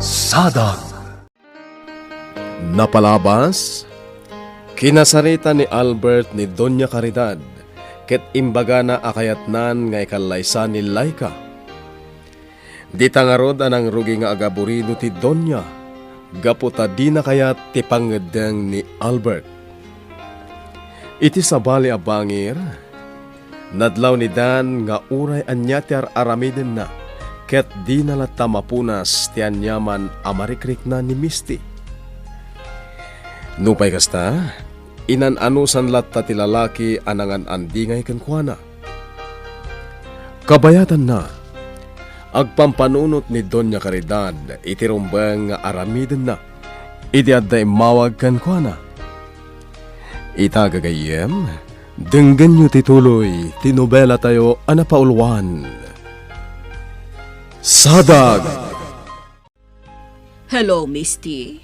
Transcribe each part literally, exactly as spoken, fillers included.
Sadag. Napalabas, kinasarita ni Albert ni Doña Caridad, ket imbagana a kayatnan nga ikallaysa ni Laika. Dita ngarud a nangrugi nga agaburido ti Doña, gapu ta dina kayat ti pangngeddeng ni Albert. Iti sabali a bangir, nadlaw ni Dan nga uray ania ti ar-aramidenna, ket dina latta mapunas ti aniaman a marikrikna ni Misty. Nupay kasta, inan-anusan latta ti lalaki a nangan-andingay kenkuana. Kabayatanna, agpampanunot ni Doña Caridad iti rumbeng nga aramidenna idi adda immawag kenkuana. Ita, gagayyem, denggenyo ti tuloy ti nobelatayo a napauluan, Sadag. Hello, Misty.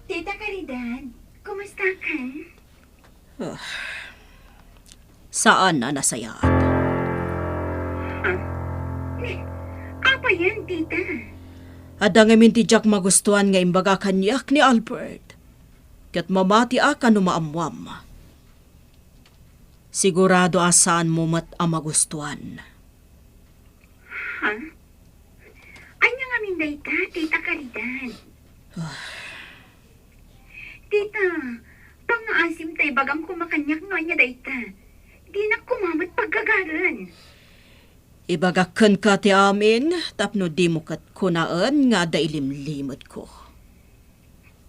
Tita Caridad, kumusta ka? Ah, saan a nasayaat. Ah, ni, apa yan, tita? Adda ngamin ti diak magustuan nga imbaga kaniak ni Albert. Ket mamatiak a no maammuam. Sigurado a saanmo met a magustuan. Ha? Ania ngamin dayta, Tita Caridad? Ah. Tita, pangngaasim ta ibagam koma kaniak no ania dayta. Dinak koma met paggagaren. Ibagak kenka ti amin tapno dimo ket kunaen nga adda ilimlimedko.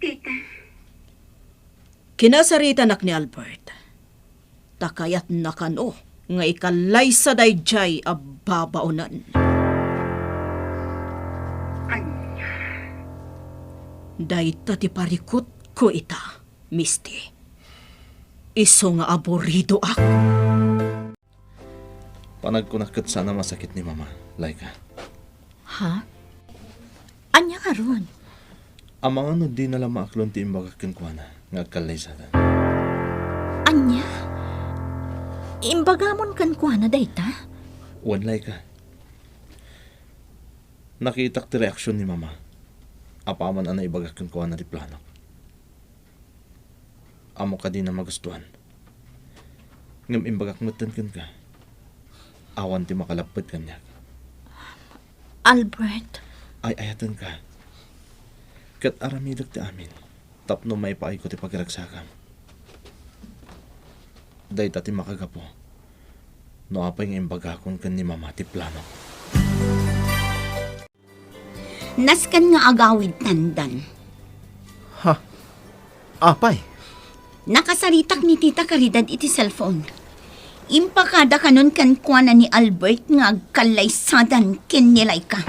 Tita. Kinasaritanak ni Albert. Ta kayatna kano nga ikallaysa daydiay a babaonen. Ania? Dayta ti parikutko ita, Misty. Isu nga aburidoak. Panagkunak ket saan a masakit ni Mama, Laika. Ha? Ania ngarud? Amangan no dina la maaklon ti imbagak kenkuana nga agkallaysadan. Ania? Imbagamon kenkuana dayta? Wen, Laika. Nakitak ti reaksion ni Mama apaman a naibagak kenkuana ti planok. Ammok a dina magustuan. Ngem imbagak metten kenka, awan ti makalapped kaniak. Albert. Ay-ayatenka. Ket aramidek ti amin tapno maipaayko ti pagiragsakam. Dayta ti makagapu no apay nga imbagakon ken ni Mama ti planok. Nasken nga agawidtan, Dan. Ha? Apay? Nakasaritak ni Tita Caridad iti cellphone. Impakada kanon kenkuana ni Albert nga agkallaysadan ken ni Laika.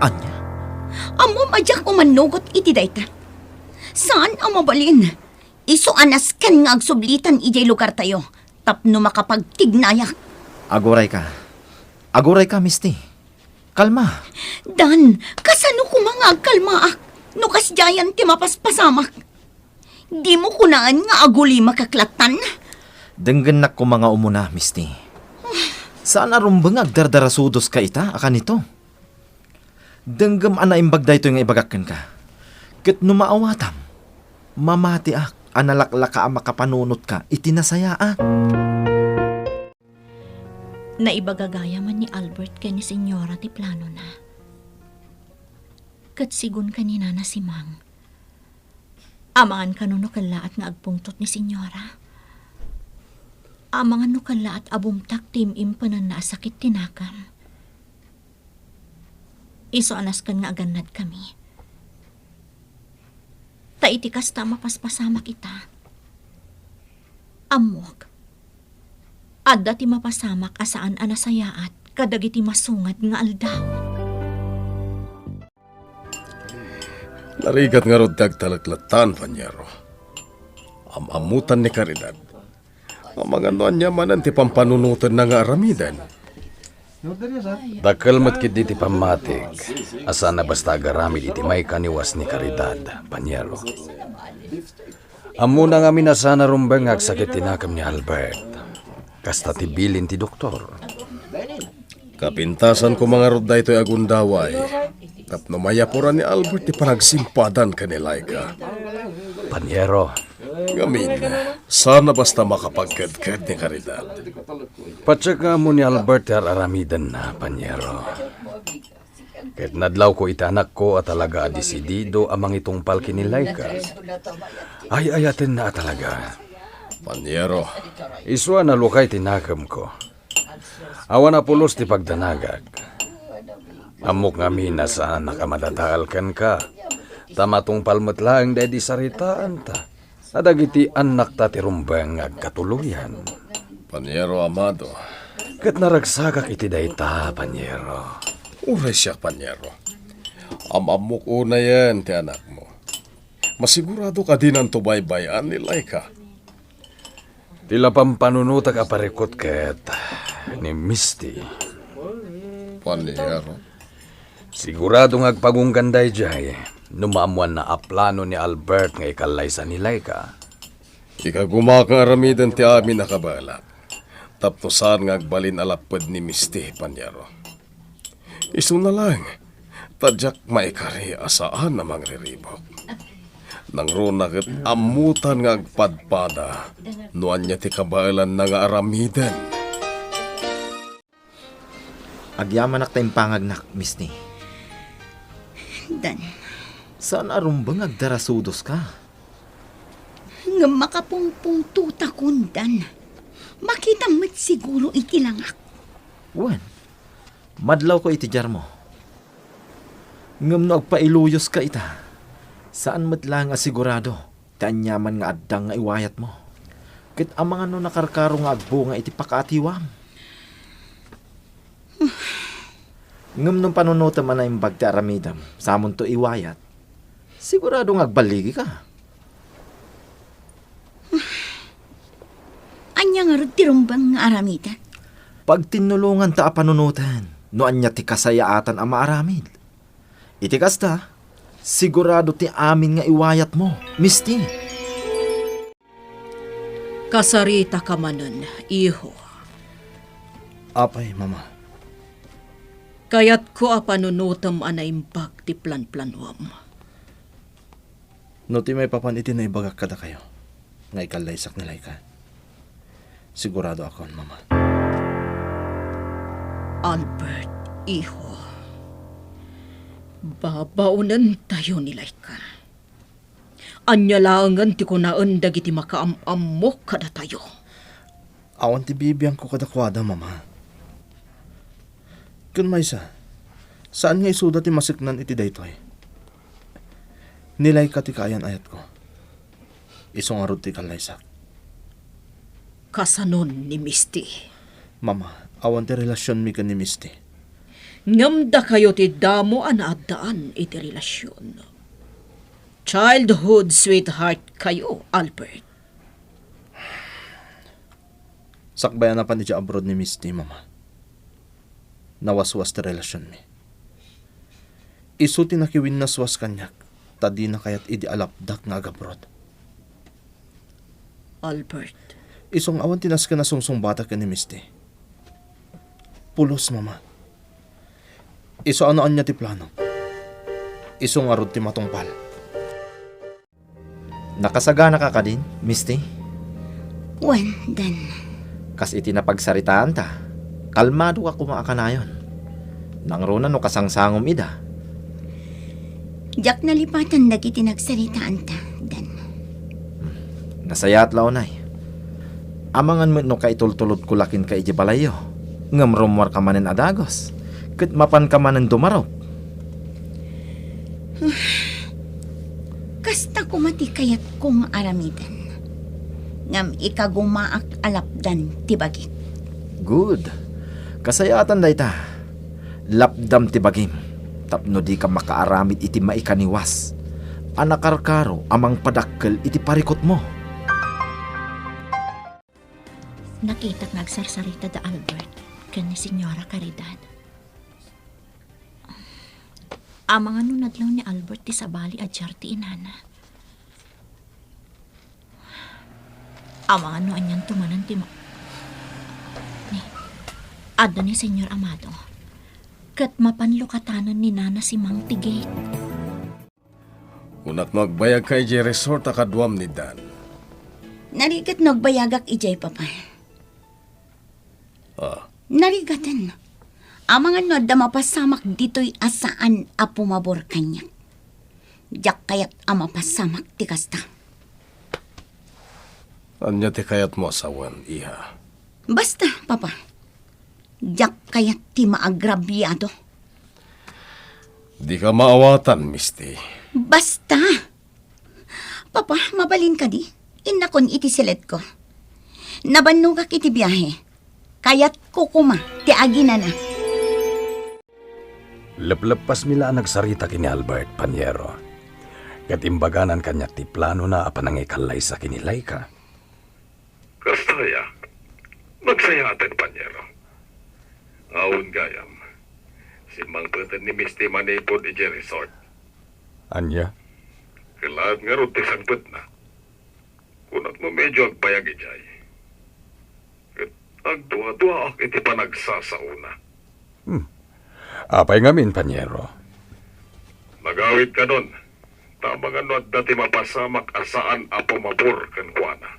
Ania? Ammom a diak umannugot iti dayta. Saan a mabalin. Isu a nasken nga agsublitan idiay lugartayo tapno makapagtignayak. Agurayka. Agurayka, Misty. Kalma. Dan, kasano koma nga agkalmaak no kasdiayan ti mapaspasamak? Dimo kunaen nga agulimakak lattan? Denggennak koma nga umuna, Misty. Saan a rumbeng nga agdardarasudoska ita a kanito. Denggem a naimbag daytoy nga ibagak kenka. Ket no maawatam, mamatiak a nalaklaka a makapanunotka iti nasayaat. Naibaga gayam ni Albert ken ni Señora ti planona. Ket sigun ken ni Nana Simang, amangan kano no kellaat nga agpungtot ni Señora? Amangan no kellaat a bumtak ti im-impenenna a sakit ti nakam? Isu a nasken nga agannadkami. Ta iti kasta a mapaspasamak ita, ammok, adda ti mapasamak a saan a nasayaat kadagiti masungad nga aldaw. Narigat ngarud ti agtalek lattan, Panyero. Am-ammotan ni Caridad. Amangan no ania manen ti pampanunotenna nga aramiden. Dakkel met ketdi ti pammatik a saan a basta agaramid iti maikaniwas ni Caridad, Panyero. Ammona ngamin a saan a rumbeng nga agsakit ti nakam ni Albert. Kasta ti bilin ti doktor. Kapintasan koma ngarud daytoy a gundaway. Tapno mayapura ni Albert ti panagsimpadan ken ni Laika. Paniero. Ngamin, saan a basta makapagkedked ni Caridad. Patiek nga ammo ni Albert ti ar-aramidenna, Paniero. Ket nadlawko iti anakko a talaga a desidido a mangitungpal ken ni Laika. Ay-ayatenna a talaga. Paniero. Isu a nalukay ti nakemko. Awan a pulos ti pagdanagak. Ammok ngamin a saanak a madadael kenka, ta matungpal met laeng daydi saritaanta a dagiti annakta ti rumbeng nga agkatuloyan. Paniero Amado. Ket naragsakak iti dayta, Paniero. Uray siak, Paniero. Am-ammok unayen ti anakmo. Masiguradok a dinanto baybay-an ni Laika. Ti la pampanunotek a parikut ket ni Misty. Paniero. Sigurado nga agpagunggan daydiay no maammoanna a plano ni Albert nga ikallaysa ni Laika. Ikagumak nga aramiden ti amin a kabaelak, tapno saan nga agbalin a lapped ni Misty, Paniero. Isuna laeng, ta diak maikari a saan a mangriribuk. Nangruna ket ammotan nga agpadpada no ania ti kabaelanna nga aramiden. Agyamanak ta impangagnak, Misty. Dan. Saan a rumbeng nga agdarasudoska? Ngem makapungpungtotakon, Dan. Makitam met siguro iti langak. Wen, madlawko iti diarmo. Ngem no agpailuyoska ita, saan met laeng a sigurado ti aniaman nga addang nga iwayatmo. Ket amangan no nakarkaro nga agbunga iti pakaatiwam. Ngem no panunotem a naimbag ti aramidem, samonto iwayat, sigurado nga agballigika. Ania ngarud ti rumbeng nga aramidek? Pagtinnulonganta a panunoten no ania ti kasayaatan a maaramid. Iti kasta, sigurado ti amin nga iwayatmo, Misty. Kasaritaka manen, iho. Apay, Mama? Kayatko a panunotem a naimbag ti planplanuam. No ti maipapan iti naibagak kadakayo nga ikallaysak ni Laika, siguradoakon, Mama. Albert, iho, babaonentayo ni Laika. Ania laengen ti kunaen dagiti makaam-ammo kadatayo? Awan ti bibiangko kadakuada, Mama. Ken maysa, saan nga isuda ti maseknan iti daytoy. Ni Laika ti kaayan-ayatko. Isu ngarud ti kallaysak. Kasanon ni Misty? Mama, awan ti relasionmi ken ni Misty. Ngem dakayo ti damo a naaddaan iti relasion. Childhood sweetheart kayo, Albert. Sakbay a napan idiay abroad ni Misty, Mama, nawaswas ti relasionmi. Isu ti nakiwinnaswas kaniak, ta dina kayat idi alapdak nga agabroad. Albert. Isu nga awan ti nasken a sungsungbatak ken ni Misty. Pulos, Mama. Isu a no ania ti planok, isu ngarud ti matungpal. Nakasaganaka kadin, Misty? Wen, Dan. Kas iti napagsaritaanta, kalmadoka koma a kanayon. Nangruna no kasangsangom ida. Diak nalipatan dagiti nagsaritaanta, Dan. Hmm. Nasayaat la unay. Amangan met no kaitultulodko la kenka idiay balayyo, ngem rummuarka manen a dagus, ket mapanka manen dumarup. Kasta koma ti kayatko nga aramiden. Ngem ikagumaak a lapdan ti bagik. Good. Kasayaatan dayta. Lapdam ti bagim, tapno dika makaaramid iti maikaniwas a nakarkaro a mangpadakkel iti parikutmo. Nakitak nga agsarsarita da Albert ken ni Señora Caridad. Amangan no nadlaw ni Albert ti sabali a diar ti inana. Amangan no anianto manen ti ma-, ni, adda ni Señor Amado. Ket mapan lukatanen ni Nana Simang ti gate. Kunak no agbayagka idiay resort a kaduam ni Dan. Narigat no agbayagak idiay, Papa. Ah. Narigaten. Amangan no adda mapasamak ditoy a saan a pumabor kaniak. Diak kayat a mapasamak ti kasta. Ania ti kayatmo a sawen, iha? Basta, Papa. Diak kayat ti maagrabiado. Dika maawatan, Misty. Basta! Papa, mabalin kadi? Innakon iti siletko. Nabannogak iti biahe. Kayatko koma ti aginana. Lepleppasmi la a nagsarita ken ni Albert, Paniero. Ket imbaganan kaniak ti planona a panangikallaysa ken ni Laika. Kasta aya, nagsayaaten, Paniero. Awan gayam, simmangpeten ni Misty manipud idiay resort. Ania? Kellaat ngarud ti sangpetna. Kunak no medyo agbayag idiay. Ket agduaduaak iti panagsasaona. Hmm. Apay ngamin, Paniero? Nagawidkanon, ta amangan no adda ti mapasamak a saan a pumabor kenkuana.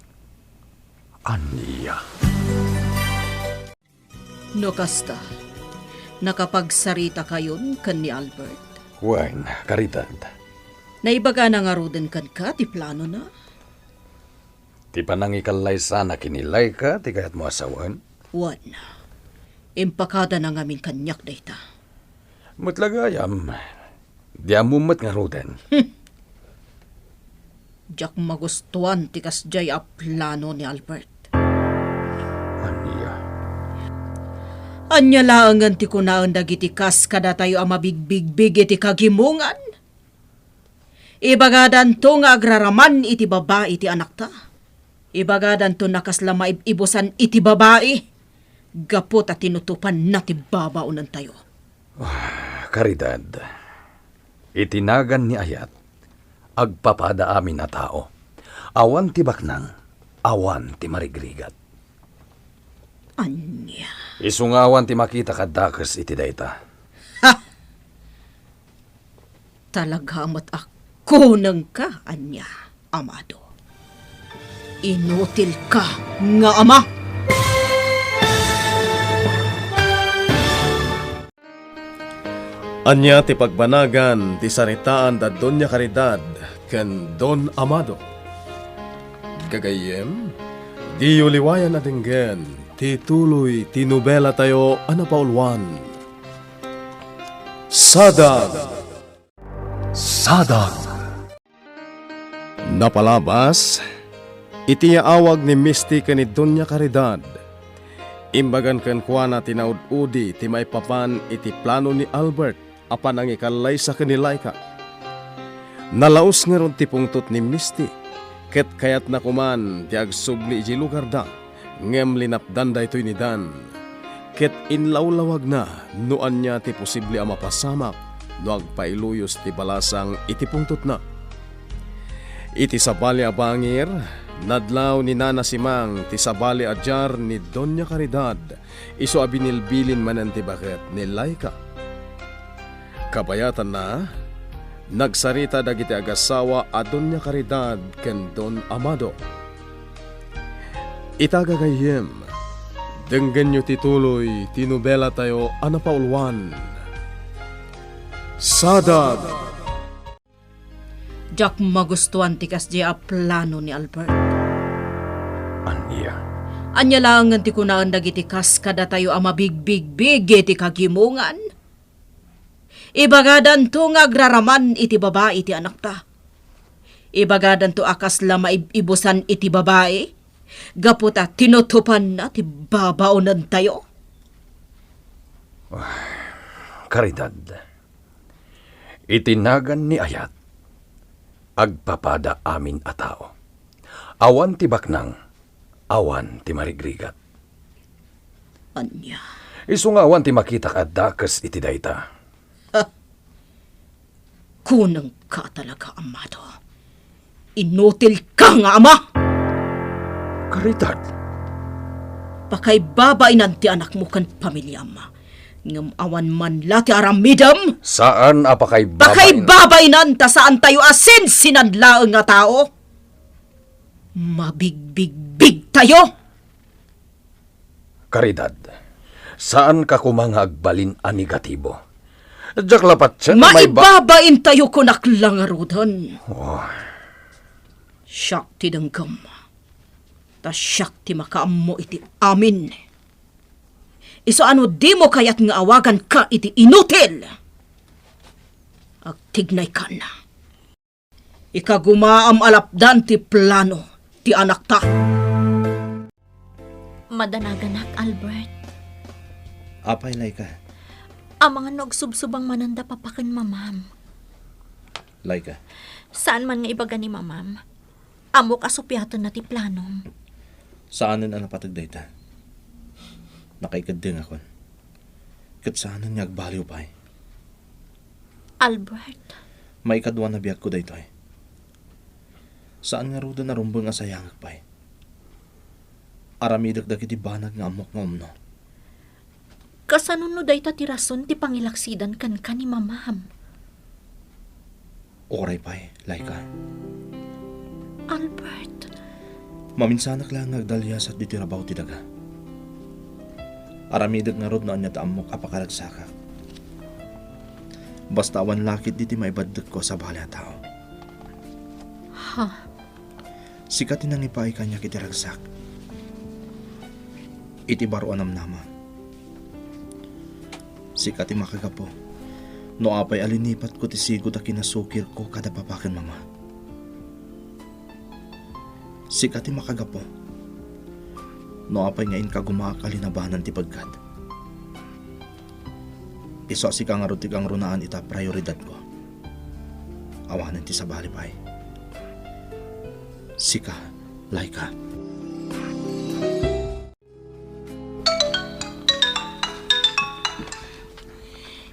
Ania? No kasta, nakapagsarita kayon ken ni Albert? Wen, Caridad. Naibagana ngaruden kenka ti planona? Ti panangikallaysana ken ni Laika ti kayatmo a sawen? Wen, impakadana ngamin kaniak dayta. Met la gayam, di ammom met ngaruden. Hmm. Diak magustuan ti kasdiay a plano ni Albert. Ania? Ania laengen ti kunaen dagiti kas kadatayo a mabigbigbig iti kagimongan? Ibagadanto nga agraraman iti babai ti anakta. Ibagadanto a kasla maib-ibusan iti babai gapu ta tinutopanna ti babaonentayo. Ah, Caridad, iti nagan ni ayat, agpapada amin a tao. Awan ti baknang, awan ti marigrigat. Ania? Isu nga awan ti makita a dakes iti dayta. Ha! Talaga met a kunengka, ania, Amado? Inutilka nga ama! Ania ti pagbanagan ti saritaan da Doña Caridad ken Don Amado? Gagayyem, diyo liwayan a denggen ti tuloy ti nobelatayo a napauluan. Sadag. Sadag. Napalabas, iti yaawag ni Misty ken ni Doña Caridad, imbagan kenkuana ti naud-udi ti maipapan iti plano ni Albert a panangikallaysa ken ni Laika. Nalaus ngarud ti pungtot ni Misty, ket kayatna koman ti agsubli idiay lugarda. Ngem linapdan daytoy ni Dan, ket inlawlawagna no ania ti posible a mapasamak no agpailuyos ti balasang iti pungtotna. Iti sabali a bangir, nadlaw ni Nana Simang ti sabali a diar ni Doña Caridad, isu a binilbilin manen ti baket ni Laika. Kabayatanna, nagsarita dagiti agasawa a Doña Caridad ken Don Amado. Ita gagayyem, denggenyo ti tuloy ti nobelatayo a napauluan. Sadag! Diak magustuan ti kasdiay a plano ni Albert. Ania? Ania laengen ti kunaen dagiti kas kadatayo a mabigbigbig iti kagimongan? Ibagadanto nga agraraman iti babai ti anakta. Ibagadanto a kasla maib-ibusan iti babai, gapu ta tinutopanna ti babaonentayo. Caridad, iti nagan ni ayat, agpapada amin a tao. Awan ti baknang, awan ti marigrigat. Ania? Isu nga awan ti makita a dakes iti dayta. Ha? Kunengka talaga, Amado. Inutilka nga ama! Caridad! Pakaibabainan ti anakmo ken pamiliam. Ngem awan man la ti aramidem? Saan a pakaibabain. Pakaibabain ta saantayo a sinsinadlaeng a tao. Mabigbigbigtayo. Caridad, saanka koma nga agbalin a negatibo. Diak la patien a maiba- Maibabaintayo, kunak la ngaruden. Oh. Siak ti denggem. Ta siak ti makaammo iti amin. Isu a no dimo kayat nga awaganka iti inutil, agtignaykan. Ikagumaam a lapdan ti plano ti anakta. Madanaganak, Albert. Apay, Laika? Amangan no agsubsubang mananda papa ken mamam. Laika. Saan man nga ibaga ni mamam. Ammok a supiatenna ti planom. Saanen a napateg dayta. Nakaikeddengakon. Ket saanen nga agbaliw pay. Albert. Maikadua a biagko daytoy. Saan ngaruden a rumbeng a sayangek pay. Aramidek dagiti banag nga ammok nga umno. Kasano no dayta ti rason ti pangilaksidan kenka ni mamam? Uray pay, Laika. Albert. Maminsanak laeng nga agdaliasat ditoy rabaw ti daga. Aramidek ngarud no ania ti ammok a pakaragsakak. Basta awan lakit ditoy maibaddekko a sabali a tao. Ha? Sika ti nangipaay kaniak iti ragsak. Iti baro a namnama. Sika ti makagapu no apay a linipatko ti sigud a kinasukirko kada papa ken mama. Sika ti makagapu no apay nga inkagumaak a linabanan ti peggad. Isu a sika ngarud ti kangrunaan ita prioridadko. Awanen ti sabali pay. Sika, Laika.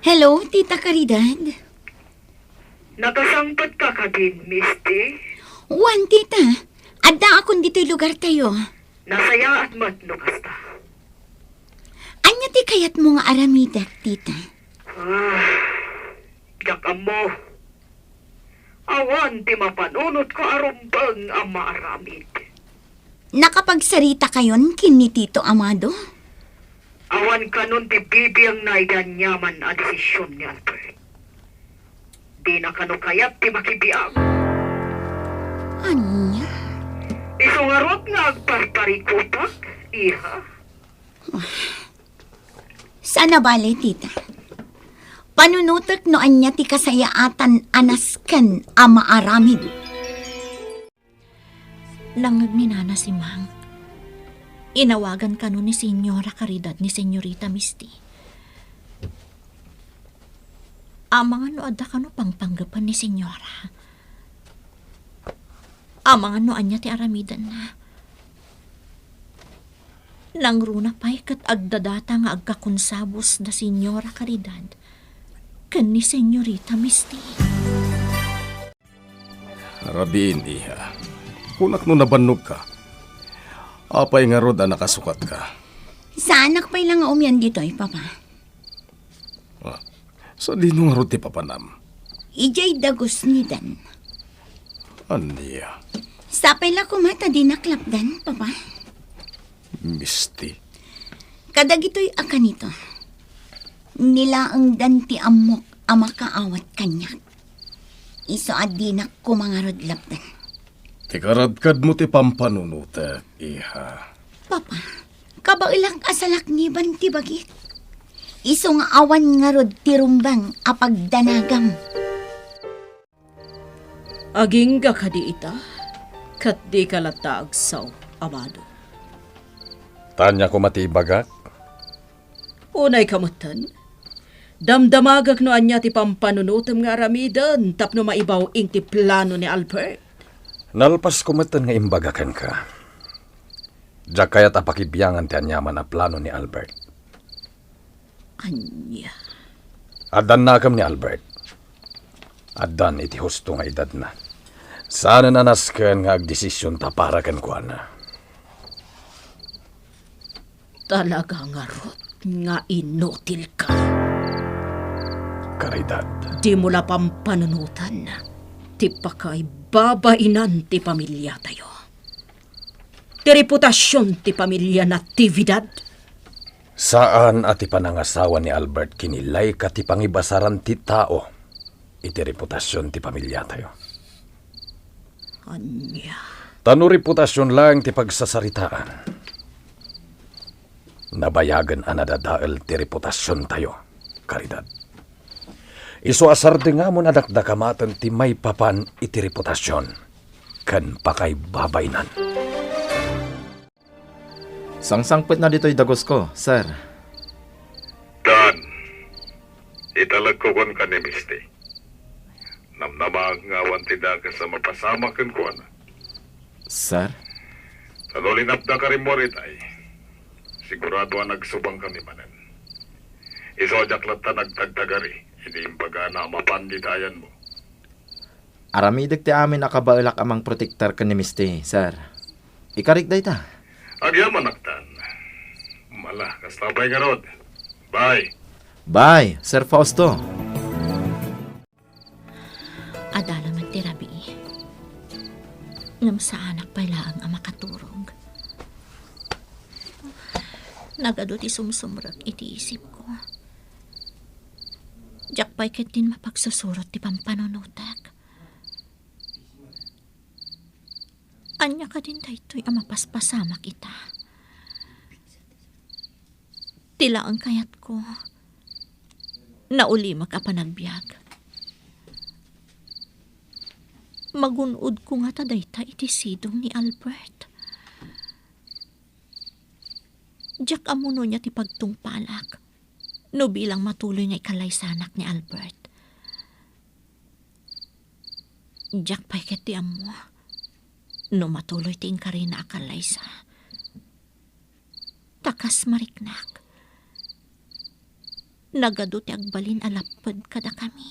Hello, Tita Caridad. Nakasangpetka kadin, Misty? Wen, Tita. Addaakon ditoy lugartayo. Nasayaat met no kasta. Ania ti kayatmo nga aramidek, Tita? Ah, diak ammo. Awan ti mapanunotko a rumbeng a maaramid. Nakapagsaritakayon ken ni Tito Amado? Awan kanon ti bibiangna iti aniaman a desision ni Albert. Dina kano kayat ti makibiag. Ania? Isu ngarud nga agparparikutak, iha. Saan a bale, Tita. Panunotek no ania ti kasayaatan a nasken a maaramid. Nangngeg ni Nana Simang. Inawagan kano ni Señora Caridad ni Señorita Misty. Amangan no adda kano pangpanggepen ni Señora. Amangan no ania ti aramidenna. Nangruna pay ket agdadata nga agkakonsabus da Señora Caridad ken ni Señorita Misty. Rabiin, iha. Kunak no nabannogka. Apay ngarud a nakasukatka? Saanak pay la nga umian ditoy, Papa. Ah, sadino ngarud ti papanam? Idiay dagus ni Dan. Ania? Sapay la koma ta dinak lapdan, Papa. Misty. Kadagitoy a kanito, ni laeng Dan ti ammok a makaawat kaniak. Isu a dinak koma ngarud lapdan. Ti karadkadmo ti pampanunotek, iha. Papa, kabaelak a salakniban ti bagik. Isu nga awan ngarud ti rumbeng a pagdanagam. Agingga kadi ita, ket dika latta agsao, Amado. Ania koma ti ibagak? Unayka metten. Damdamagak no ania ti pampanunotem nga aramiden tapno maibaw-ing ti plano ni Albert. Nalpasko metten nga imbaga kenka. Diak kayat a pakibiangan ti aniaman a plano ni Albert. Ania? Addan nakem ni Albert. Addan iti husto nga edadna. Saanen a nasken nga agdesision ta para kenkuana. Talaga ngarud nga inutilka. Caridad. Dimo la pampanunoten ti pakaibabainan ti pamiliatayo. Ti reputasion ti pamilia Natividad. Saan a ti panangasawa ni Albert ken ni Laika ti pangibasaran ti tao iti reputasion ti pamiliatayo. Ania? Ta no reputasion laeng ti pagsasaritaan, nabayagen a nadadael ti reputasiontayo, Caridad. Isu a sardengamon a dakdakamaten ti maipapan iti reputasion ken pakaibabainan. Sangsangpetna ditoy dagusko, sir. Dan, italekko kenka ni Misty. Namnamaak nga awan ti dakes a mapasamak kenkuana. Sir? Ta no linapdaka rimmuar itay, sigurado a nagsubangkami manen. Isu a diak latta nagtagtagari idi imbagana a mapan dita ayanmo. Aramidek ti amin a kabaelak a mangprotektar ken ni Misty, sir. Ikarik dayta. Agyamanak, Dan. Mala, kasta pay ngarud. Bye. Bye, Sir Fausto. Adda laeng ti rabii. Ngem saanak pay laeng a makaturog. Nagadu ti sumsumrek iti isipko. Diak pay ketdin mapagsusurot ti pampanunotek. Ania kadin daytoy a mapaspasamak ita? Ti laeng kayatko, naulimek a panagbiag. Magun-odko ngata dayta iti sidong ni Albert. Diak ammo no ania ti pagtungpalak no bilang matuloy nga ikallaysanak ni Albert. Diak pay ketdi ammo no matuloy ti inkarina a kallaysa. Ta kas mariknak, nagadu ti agbalin a lapped kadakami.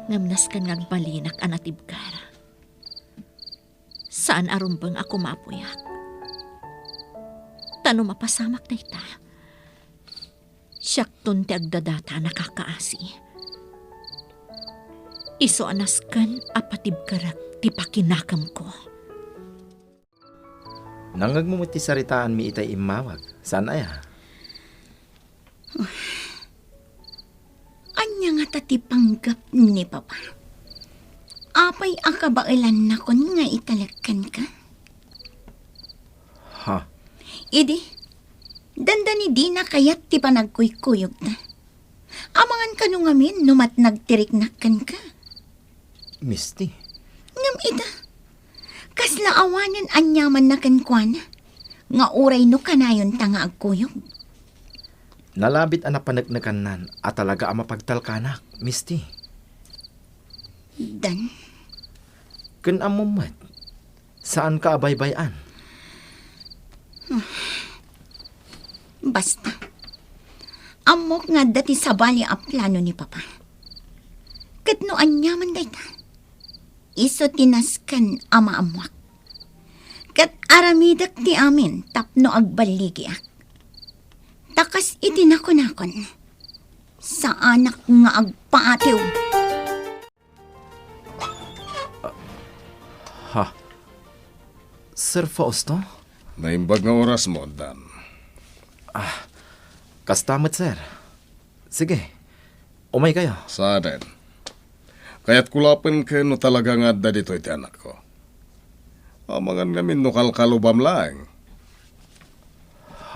Ngem nasken nga agbalinak a natibker, saan a rumbeng a kumapuyak. Ta no mapasamak dayta, siakton ti agdadata a nakakaasi. Isu a nasken a patibkerek ti pakinakemko. Nangngegmo met ti saritaanmi itay immawag, saan aya? Ania ngata ti panggep ni Papa? Apay a kabaelannakon nga italek kenka? Ha? Idi, dandani dina kayat ti panagkuykuyogta. Amangan kano ngamin no matnag ti riknak kenka? Misty. Ngem ita, kasla awanen aniamanna kenkuana, nga uray no kanayonta nga agkuyog. Nalabit a napaneknekannan a talaga a mapagtalkanak, Misty. Dan. Ken ammom met, saanka a baybay-an. Basta, ammok nga adda ti sabali a plano ni Papa. Ket no aniaman dayta, isu ti nasken a maammoak. Ket aramidek ti amin tapno agballigiak. Ta kas iti nakunakon, saanak nga agpaatiw. Ha? Sir Fausto? Naimbag nga orasmo, Dan. Ah, kasta met, sir. Sige, umaykayo. Saanen. Kayatko laeng ken no talaga nga adda ditoy ti anakko. Amangan ngamin no kalkalubam laeng.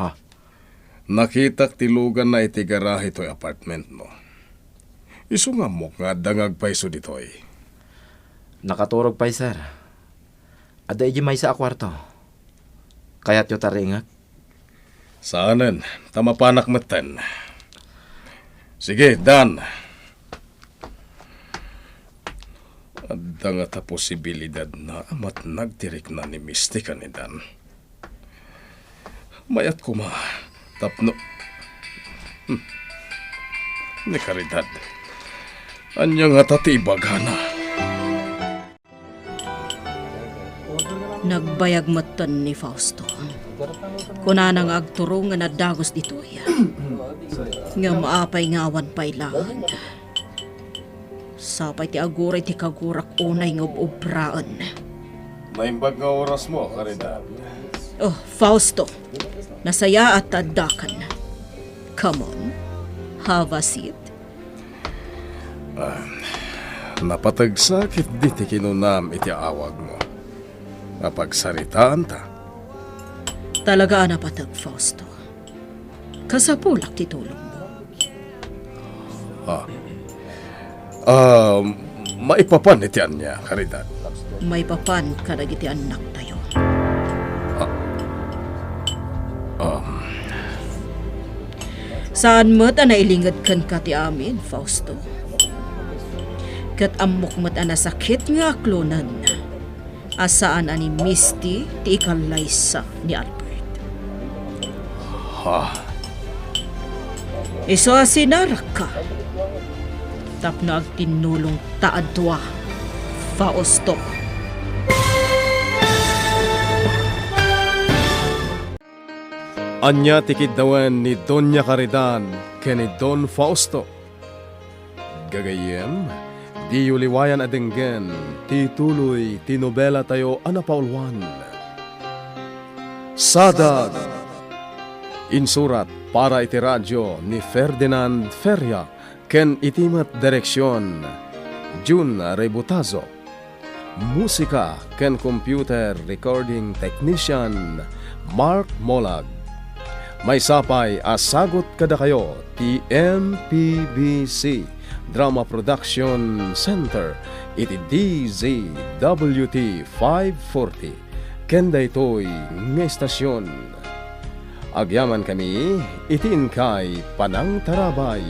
Ha? Nakitak ti luganna iti garahe toy apartmentmo. Isu nga ammok nga adda nga agpayso ditoy. Nakaturog pay, sir. Adda idiay maysa a kuarto. Kayatyo ta riingek? Saanen, ta mapanak metten. Sige, Dan. Adda ngata posibilidadna a matnag ti rikna ni Misty ken ni Dan. Mayat koma tapno, hmm, ni Caridad. Ania ngata ti ibagana? Nagbayag metten ni Fausto. Kunana nga agturong nga nadagus ditoy. Ngem apay nga awan pay laeng? Sapay ti aguray ti kagurak unay nga ub-ubraen. Naimbag nga orasmo, Caridad. Oh, Fausto, nasayaat ta addakan. Come on, have a seat. Ah, napateg sa ketdi ti kinunam iti awagmo. Napagsaritaanta. Talaga a napateg, Fausto. Kasapulak ti tulongmo. Ah. Ah, maipapan iti ania, Caridad? Maipapan kadagiti annaktayo. Ah. Um. Saan met a nailinged kenka ti amin, Fausto. Ket ammok met a nasakit nga aklonen a saan a ni Misty ti ikallaysa ni Albert. Ha? Isu a sinarakka tapno agtinnulongta a dua, Fausto. Ania ti kiddawen ni Doña Caridad ken ni Don Fausto? Gagayyem, diyo liwayan a denggen ti tuloy ti nobelatayo a napauluan, Sadag. Insurat para iti radio ni Ferdinand Feria ken iti met direksion, Jun Rebutazo. Musika ken computer recording technician, Mark Molag. Maysa pay a sagut kadakayo ti M P B C Drama Production Center iti D Z W T five forty ken daytoy nga estasion. Agyamankami iti inkay panangtarabay.